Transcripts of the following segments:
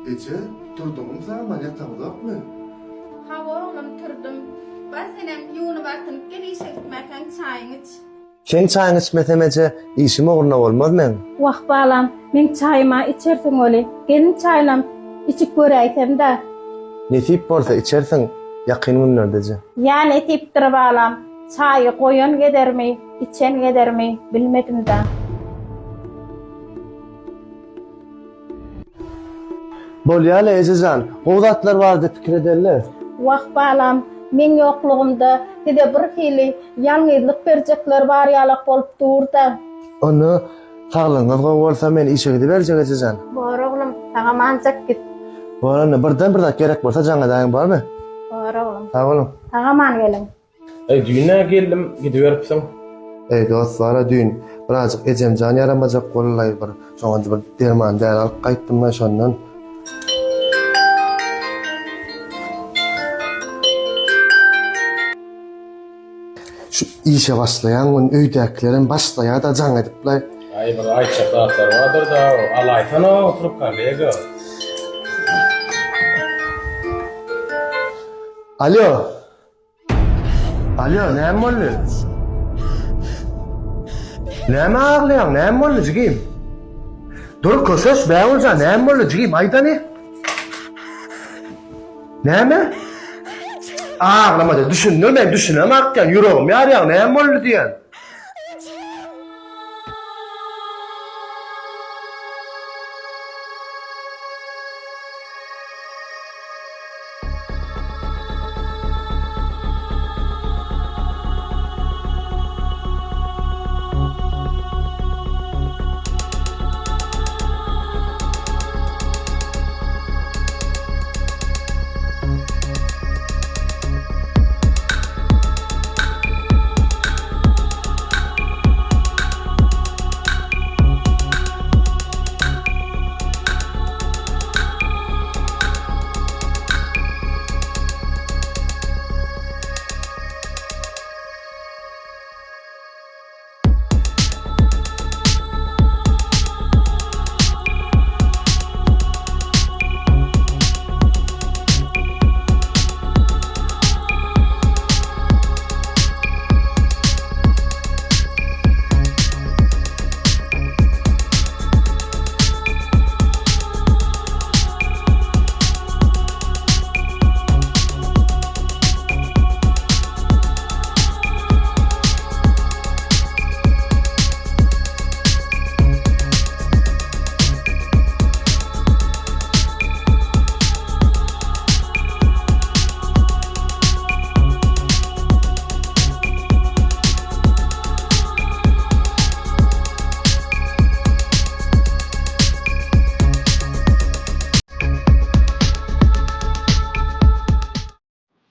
Eje, turduňmy sag-aman ýataňzokmy? Hawa oglum turdum. Bar senem ýuwunyp artynyp gel işe gitmäkäň çaýyňy iç. Seň çaýyňy içmesem eje, işim ugruna bolmaz meň. Wah balam, meň çaýyma içersiň weli, gelin çaýynam içip göräýsem-dä. Nesip bolsa içersiň ýakyn günlerde eje. Ýa nesipdir balam, çaýy goýan gezermi, içen gezermi bilmedim-dä. Bolýa-la ejejan, gowy zatlar barada pikir edeli. Wah balam, meň ýoklugymda size birhili ýalňyzlyk berjekler bar ýalak bolup dur-da. Onda saglygyňyz gowy bolsa men işe gidiberjek ejejan. Bor oglum, sag-amanjak git. Bor onda, birden bir zat gerek bolsa jaň edäýiň bormy? Bor oglum. Sag boluň. Sag-aman geliň. Eý düýn-ä geldim gidiberipsiň. Eý dost bara düýn birazjyk ejemjan ýaramajak boldy bir şoňa bir derman däri alyp gaýtdym-da şondan. Şu işe başlaýan gün öýdäkilerem başlaýada jaň edip-laý. Aý bir aýtjak zatlary bardyr-da alaýsana oturyp kollega. Alýo. Alýo, näme boldy? Näme aglaýaň, näme boldy jigim? Dur, köşeş, Bägüljan, näme boldy jigim, aýdany? Näme? Aglama da, düşündir, men düşünemok diýen, ýüregim ýarýar, näme boldy diýen.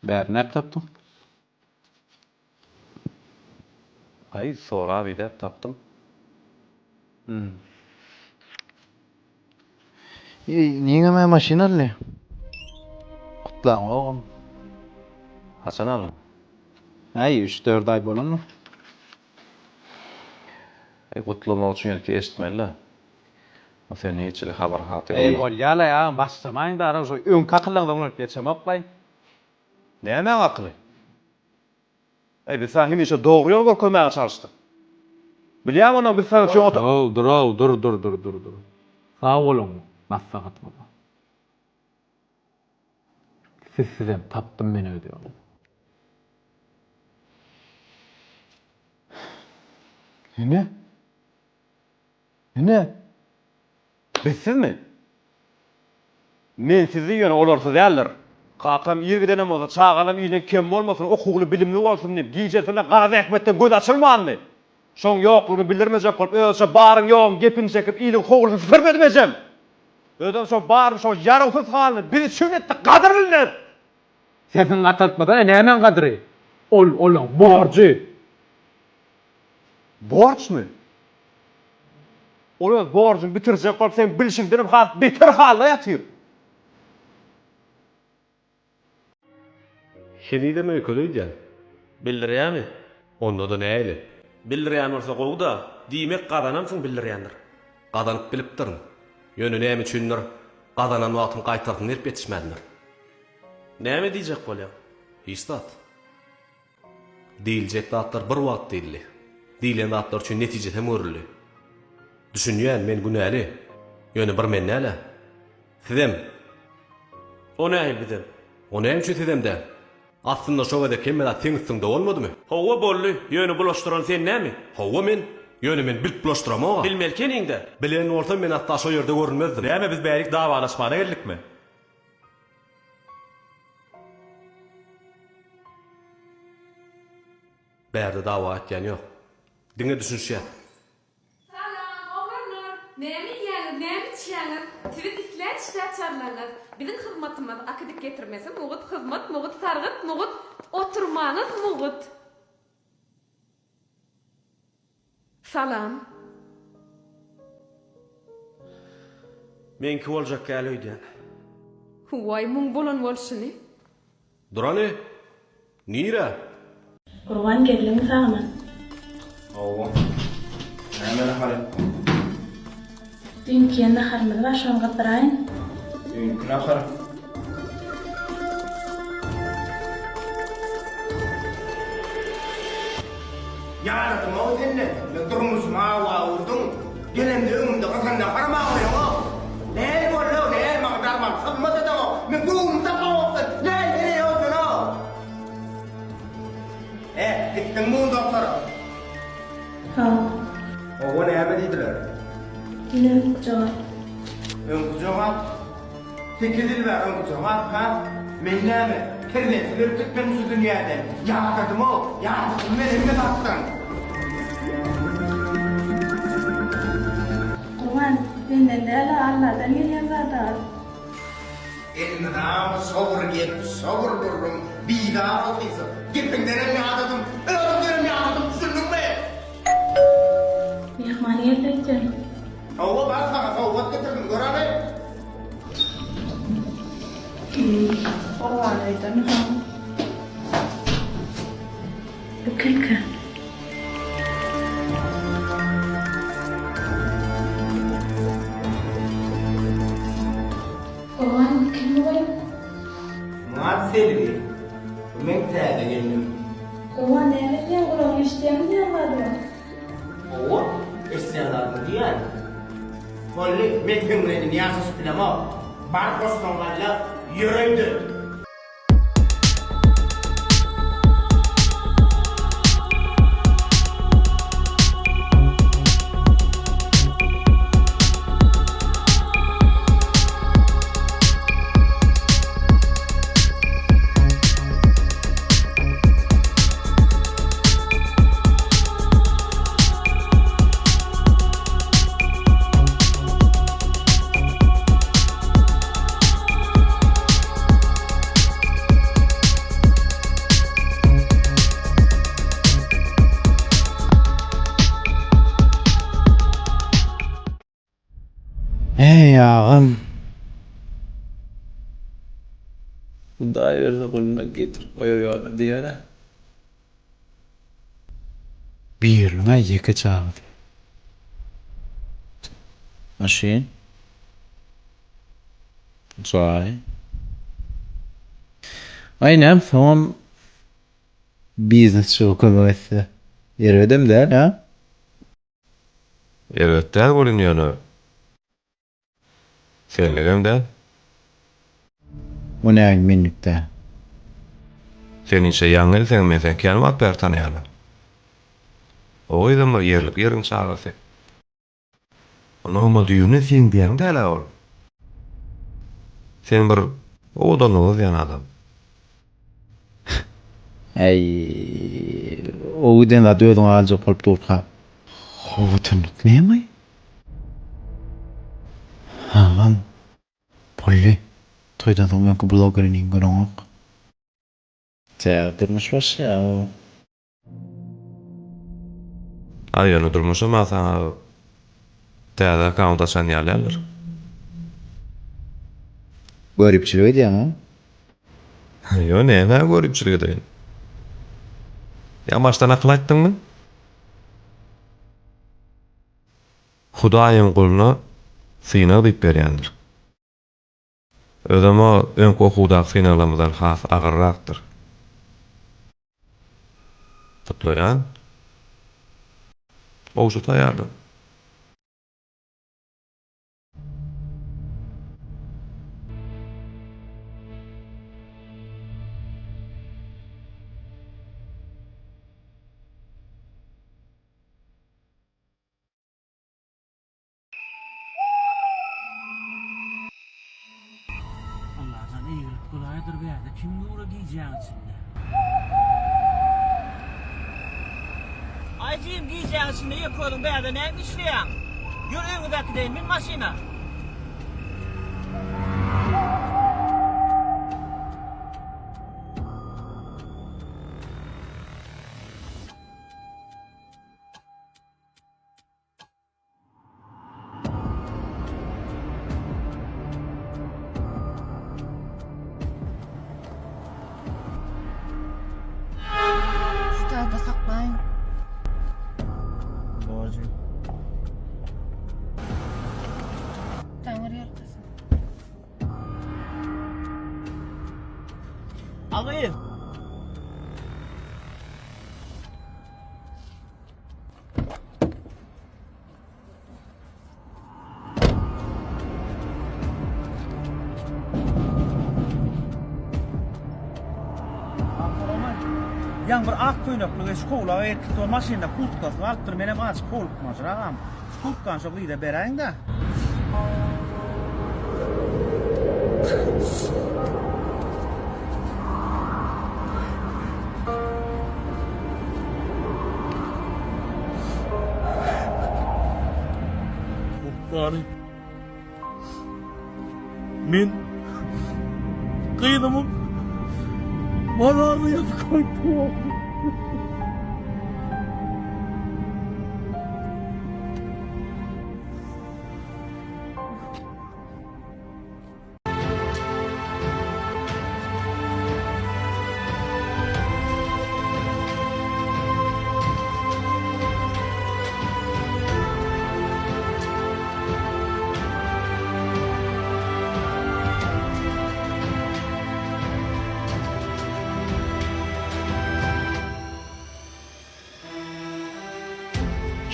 Bäri näp tapdyň? Aý, sorap idäp tapdym. Hum. Iniňem-ä maşyn aldy. Gutlaňogam. Haçan aldyň? Äý, üç-dört aý bolandyr. Äý, gutlamak üçin ilki eşitmeli-dä. Sen hiç hili habar-hatyr Äý, bolma. bolýa-laý, agam, başlamaýyň dara, şo öňki akyllaňyza unulyp geçemok-laý. Nämäň akyly? Äý, biz saňa hemişe dogry ýol görkezmäge çalyşdyk. Bilýäňmi onnoň biz saňa üçin ota. Dur, dur-ow, dur, dur, dur, dur, dur. Sag boluň maslahatyňyza. Sizsizem tapdym men öz ýolumy. Ine. Ine. Bizsizmi? Men sizi ýöne olarsyz däldir. Kakam ir gidenem bolsa, çagalam ilden kem bolmasyn, okuwly, bilimli bolsun diýip, gijesine gara zähmetden gözi açylmandy. Şoň ýoklugyny bildirmejek bolup, özüçe baryň-ýoguň gepini çekip, iliň howlusyny süpürmedim ejem. Özem şo baryny şo ýarawsyz halyny biz üçin etdi, gadyr bilmez! Sesiňi gataltmasana, nämäň gadyry? Ol olaň borjy. Borçmy? Ol öz borjuny bitirjek bolup seň bilşiňdenem has beter halda ýatyr. Henizem öýkeli öýdýän. Bildirýämi? Onda-da nähili? Bildirýän bolsa gowy-da, diýmek gazanansyň bildirýändir. Gazanyp bilipdirin. Ýöne näme üçindir, Gazanan wagtym gaýtarsyny berip ýetişmändir. Näme diýjek bolýaň? Hiç zat. Diýiljek zatlar bir wagt diýildi. Diýlen zatlar üçin netijesem görüldi. Düşünýän, men günäli. Ýöne bir men däl-ä. Sizem. O nähili bizem? O näme üçin sizem däl? Aslynda şo gezek hemme zat seň üstüňde bolmadymy? Hawa boldy, ýöne bulaşdyran sen dämi? Hawa men. Ýöne men bilip bulaşdyramog-a. Bilmeli ekeniň-dä. Bilen bolsam men asla şo ýerde görünmezdim. Näme biz bärik dawalaşmana geldikmi? Bärde dawa etýän ýok. Diňe düşünişýäs. Salam, oglanlar! Näme iýýäňiz, näme içýäňiz? Siziň islän işdäaçarlaryňyz. Biziň hyzmatymyz, akydyp getirmesi mugt, hyzmat mugt, sargyt mugt, oturmaňyz mugt. Salam. Meňki boljak däl öýdýän. Waý, muň bolan bolşuny. Durany? Nirä? Gurban geldiňmi sagman? Hawa. Näme nahar etdiň? Düýnki iýen naharymyz bar, şony gyzdyraýyn. Düýnki nahar? Ýaradym-ow senden, men durmuşyma awa urduň, Gelemde öňümde gyzgyn naharam aglaýaňok. Näl boldy-ow, näl maňa darman hyzmat edeňok, Men göwnümi tapamok sen, näl heleý-ow sen-ow. E, gitdiňmi bu doktora? Hawa. Hawa, näme diýdiler? Ýene öňki jogap. Öňki jogap? Sekiz ýyl bäri öňki jogap, ha? Men näme, perzentsiz ölüp gitmedimi şu dünýäden? Ýadadym-ow, ýadadym men hemme zatdan. Gurban, menden däl-ä, Alladan gelýän zad-a. Elmydama şo bir gep, şo bir gürrüň, bizar otyrsyň. Gepiňdenem ýadadym, özüňdenem ýadadym, düşündiňmi? Myhman geldi öýdýän. Hawa, bar saňa sowgat getirdim, gör hany. Gurban öýdemi soň? Bu kimkä? Gurban bu kim goý? Muňa Selbi. Bu meň täze gelnim. Gurban näme diýýäň gulagyň eşidýämi diýýän zadymy? Hawa, eşidýän zadymy diýýän. Boldy, men seň bilen indi ýaşaşyp bilemok. Bar goşlaryňy al-da, ýör öýden. Eý agam. Hudaý berse guluna getirip goýar ýola diýene. Biriniň-ä ýeke çagasy. Maşyn. Jaý. Aý näme soňam Biznesçi kömek etse erbedem däl a. Erbet däl welin ýöne senligem däl. O näme menlik däl. Sen işe ýaňy gelseň men seni kän wagt bäri tanaýan. O gyzam bir ýerlik ýeriň çagasy. Onam düýbünden seň diýýäň däl-ä ol. Sen bir owadanlygy gyzýan adam. Äý, o giden zat özüňe galjak bolup durka. Owadanlyk näme? Agam, boldy. Toýdan soň öňki bloger iniňi göreňok. Täze durmuş başlaýar. Aý ýöne durmuşam a saňa täze akkaunt açan ýaly däldir. Göripçilik edýäň a? Ýo nämä göripçilik edeýin. Ýa başdan akyl aýtdyňmy? Hudaýyň guluna synag diýip berýändir. Özem o öňki okuwdaky synaglarymyzdan has agyrrakdyr. Gutlaýan. Gowşa taýýarlan. Allajan eýgilik bolaýdyr bärde kim dura gijäň içinde. Aý jigim gijäň içinde ýeke özüň bärde näme işleýäň? Ýör öýüňize äkideýin min maşyna. Şu taýda saklaýyň. Borjum. Taňry ýalkasyn. Al gyz. Ýaň bir ak köýnekli gyz howlaga gelipdir, maşynda kurtkasy galypdyr, menem azajyk howlukmajyragam. Şu kurtkany şo gyza beräýiň-dä. Kurtkany men gyzymyň mazaryna ýazyp goýdum.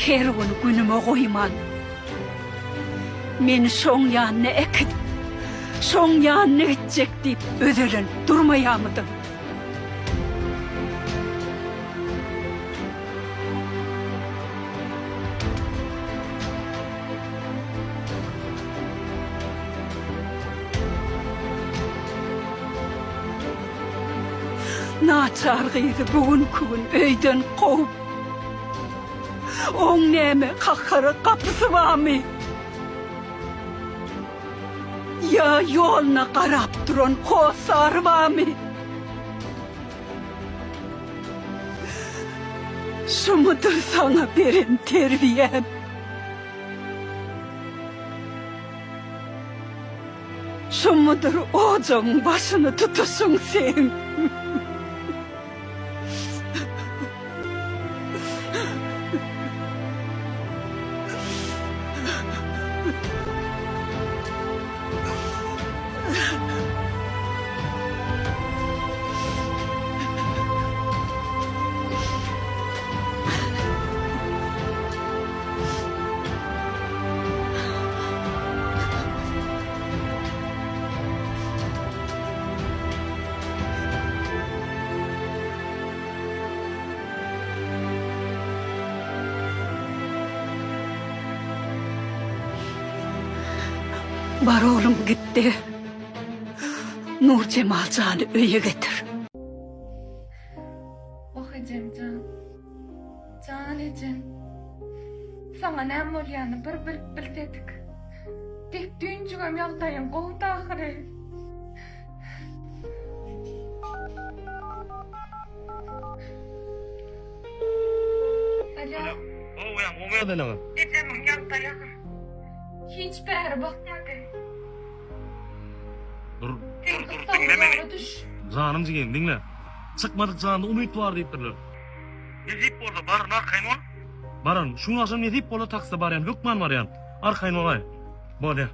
Her gün günüme goýman, meni şoň ýanyna äkit, şoň ýanyna gitjek diýip özelenip durmaýamydyň? Naçar gyzy bu günki gün öýden kowup, oň näme kakara gapysy barmy? Ýa ýoluna garap duran hossary barmy? Şumudyr saňa beren terbiýäm? Şumudyr ojagyň başyny tutuşyň seň? Bar oglum git-de, Nurjemal jany öýe getir. Oh ejem jan. Jan ejem. Saňa näme bolýany bir bilip bilsedik. Dek düýnjügem ýagdaýyň gowudy ahyry. Alo. Ejemiň ýagdaýy agyr. Hiç bäri bakmady. Dur, Sen dur, dur, gyssagly diňle meni. ýola düş. Janym jigim, diňle. Çykmadyk janda umyt bar diýipdirler. Nesip bolsa baryn arkaýyn bol. Bararyn. Şu gün agşam nesip bolsa takside barýan, hökman barýan. Arkaýyn bolaý. Bolýa.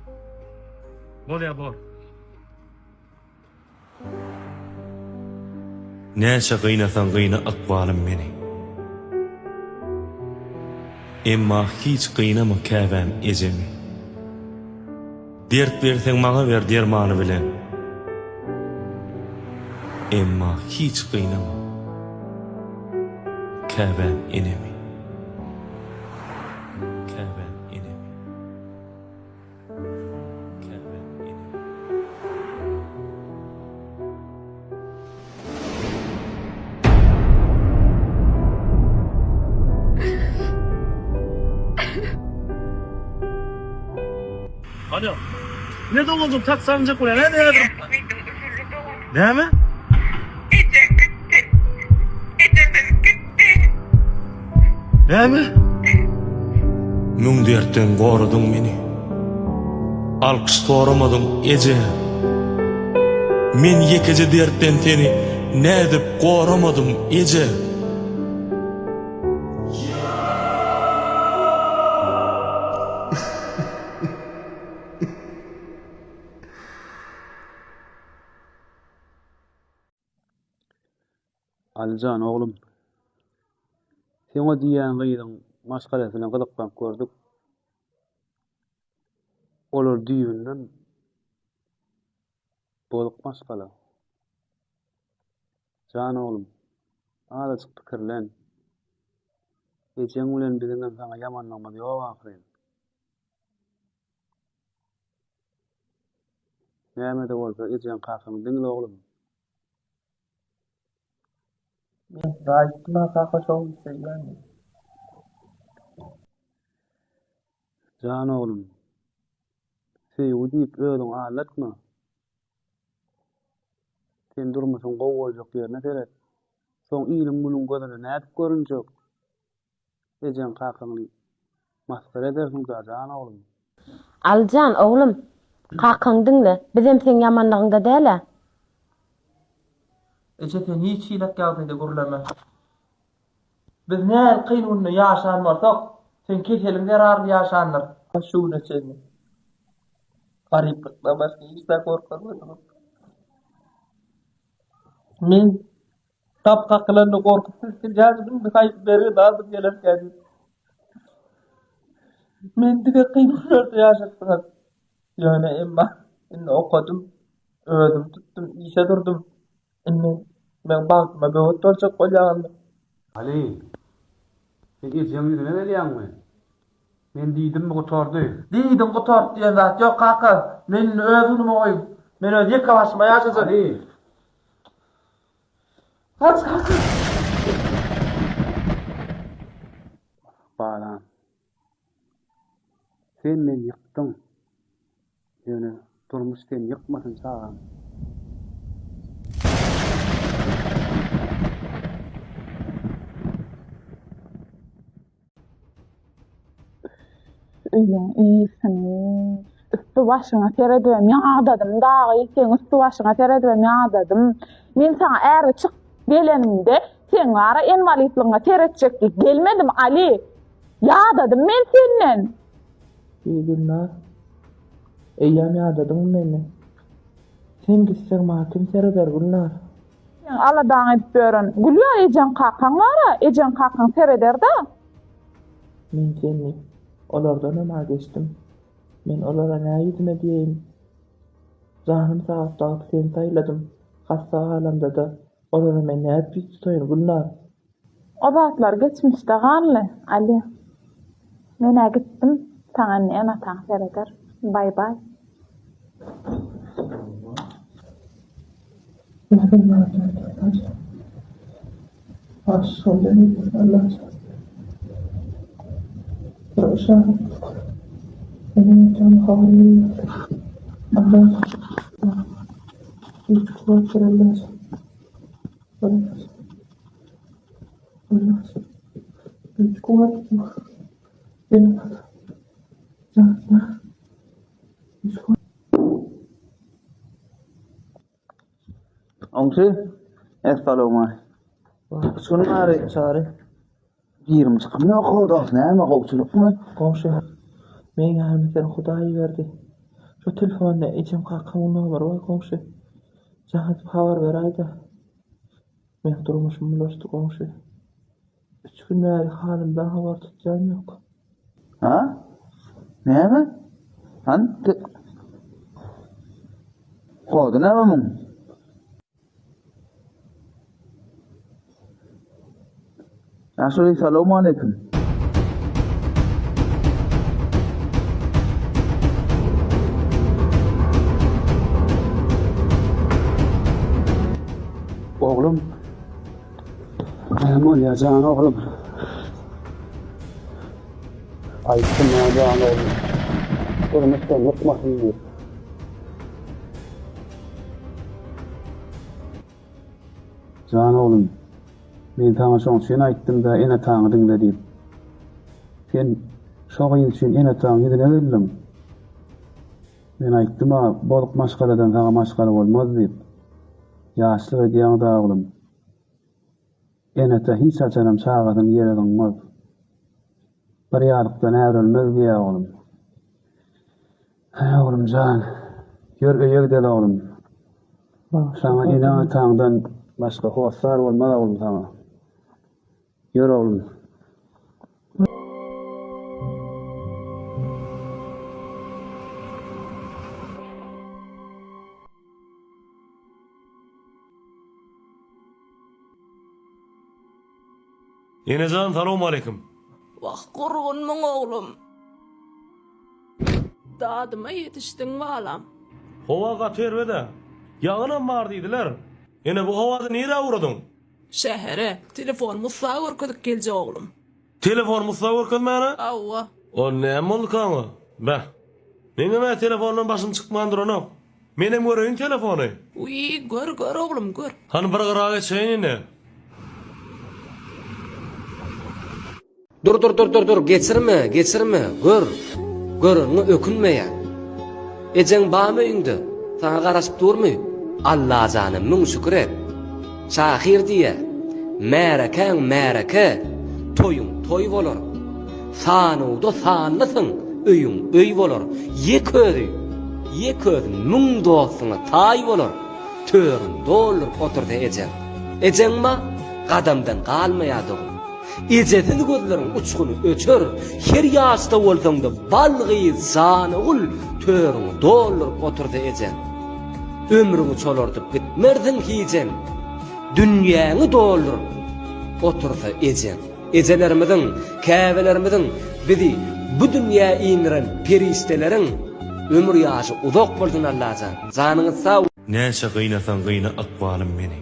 Bolýa, bor. Näçe gynasaň gyna ykbalym meni. Emma hiç gynama käbäm ejemi. Dert berseň maňa ber dermany bilen. Emma hiç gynama käbäm enemi. Käbäm enemi. Käbäm enemi. Alo. Ne doganjyk tak salynjak bolýar. Näme häzir? Näme? Ejem gitdi. Ejemiz gitdi. Näme? Müň dertden goradyň meni. Alkyş soramadyň eje. Men ýekeje dertden seni nädip goramadym eje? Alyjan oglum, seň o diýýän gyzyň maşgalasy bilen gyzyklanyp gördük. Olar düýbünden bozuk maşgala. Jan oglum, azajyk pikirlen. Ejeň bilen biziňem saňa ýamanlygymyz ýok ahyryn. Näme-de bolsa ejeň kakaňy diňle oglum. Men size aýtdym-a kaka şo gyzy söýýän diýip. Jan oglum, söýgi diýip özüňi aldatma. Sen durmuşyň gowy boljak ýerine seret. Soň iliň-günüň gözüne nädip görünjek? Ejeň kakaňy masgara edersiň-da, jan oglum. Alyjan, oglum, kakaňy diňle, bizem seň ýamanlygyňda däl-ä. Eje sen hiç hilek ýagdaýda gürleme. Biz nähili kyn günde ýaşan bolsak, seň keseliň zerarly ýaşandyr. Şu güne çenli garyplykdan başga hiç zat gorkazmadyňyz. Men Gapy kakylanda gorkup tisginýärdim, indi haýsy bergi dardyp gelerkä diýip. Men diňe kyn günlerde ýaşatdyňyz. Ýöne emma indi okadym, özüm tutdum, işe durdum. Indi meň bagtyma böwet boljak bolýaňyzmy? Aly, sen ejeň ýüzüne gelýäňmi? Men diýdimmi gutardy. Diýdim gutardy diýen zat ýok kaka. Men indi öz günüme goýuň. Men öz ýeke başyma ýaşajak. Aly! Gaç kaka. Balam. Sen meni ýykdyň. Ýöne durmuş seni ýykmasyn çagam. Öýüň ysyny, üsti-başyňa seredibem ýadadym dagy, seň üsti-başyňa seredibem ýadadym. Men saňa äre çykyp gelenimde, seň bara inwalidligiňe seretjek diýip gelmedim, Aly. Ýadadym men senden. Eý, Gülnaz, eýýäm ýadadyňmy menden? Sen gitseň, maňa kim sereder, Gülnaz? Seň aladaňy edip ýören Gülýar ejeň kakaň bar-a, ejeň kakaň sereder-dä. Men seni olardanam-a geçdim. Men olara nä ýüzüme diýeýin? Janym sagat wagty seni saýladym. Hassa galamda-da, olara men nädip ýüz tutaýyn, Gülnar? O zatlar geçmişde galdy, Aly. Men-ä gitdim, saňa indi ene-ataň sereder. Baý-baý. Goňşy, essalowmaleýkim. Üç gün bäri çary girim çykym ýok o dost, näme gowçulykmy? Goňşy, meň ýanyma seni Hudaý iberdi. Şu telefonda ejem kakamyň nomeri bar goňşy. Jaň edip habar beräýdä. Meň durmuşym bulaşdy goňşy. Üç gün bäri halymdan habar tutýan ýok. Ha? Näme? Hany? Kody näme muň? Ýaşuly salowmaleýkim. Oglum. Näme bolýar jan oglum? Aýtdym ýa jan oglum. Durmuşdan ýykmasyn diýip. Jan oglum, men saňa şoň üçin aýtdym-da ene-ataňy diňle diýip. Sen şo gyz üçin ene-ataň ýüzüne geldiň. Men aýtdym-a, bozuk maşgaladan saňa maşgala bolmaz diýip. Ýaşlyk edýäň-dä oglum. Ene-ata hiç haçanam çagasyny ýere zyňmaz. Bir ýalykdan äwrelmez diýýä oglum. Häý oglum jan, ýör öýe gideli oglum. Saňa eneň-ataňdan başga hossar bolmaz oglum saňa. Ýör oglum. Enejan salowmaleýkim. Wah gurgunmyň oglum. Dadyma ýetişdiň balam. Howa gaty erbed-ä. Ýagynam bar diýdiler. Ene bu howada nirä ugradyň? Şähere. Telefonymy ussa görkezip geljek oglum. Telefonymy ussa görkezmäne? Hawa. O näme bolduka oňa? Beh. Meňem-ä telefondan başym çykman duranok. Menem göreýin telefony. Wiý, gör, gör oglum, gör. Hany bir gyra geçeýin ine. Dur dur dur dur dur geçirme geçirme gör göreniňe ökünmeýäň. Ejeň bamy öýüňde saňa garaşyp durmy Allajana müň şükür et. Şahyr diýýä märekäň märeke toýuň toý bolar. Sanawda sanlysyň öýüň öý bolar. Ýek özi ýek özi müň dostuňa taý bolar. Törüň dolduryp otursa ejeň. Ejeň ma gadamdan galmaýa dogum. Ejesiz gözleriň uçguny öçer, Her ýaşda bolsaň-da bal gyz jan ogul, Törüňi dolduryp otursa ejeň. Ömrüňi çolardyp gitmersiň hijem, Dünýäňi dolduryp otursa ejeň. Ejelerimiziň, käbelerimiziň bizi bu dünýä indiren perişdeleriň ömür ýaşy uzak bolsun Allajan. Janyňyz sag. Näçe gynasaň gyna ykbalym meni.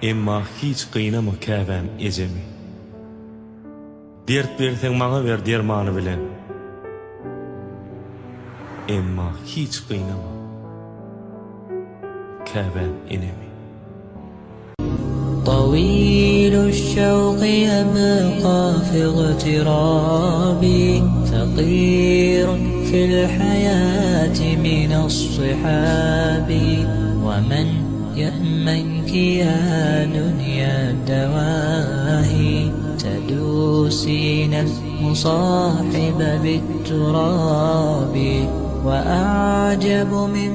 Emma hiç gynama käbäm ejemi. Dert berseň maňa ber dermany bilen. Emma hiç gynama käbäm enemi. Tawilu şşewki ýebka fi igtirabi Fakirun fil haýati minas-sihabi Wa men Ýe'menki ýa dünýä dewahi Tedusine musahibe bit-turabi Wa a'jabu min.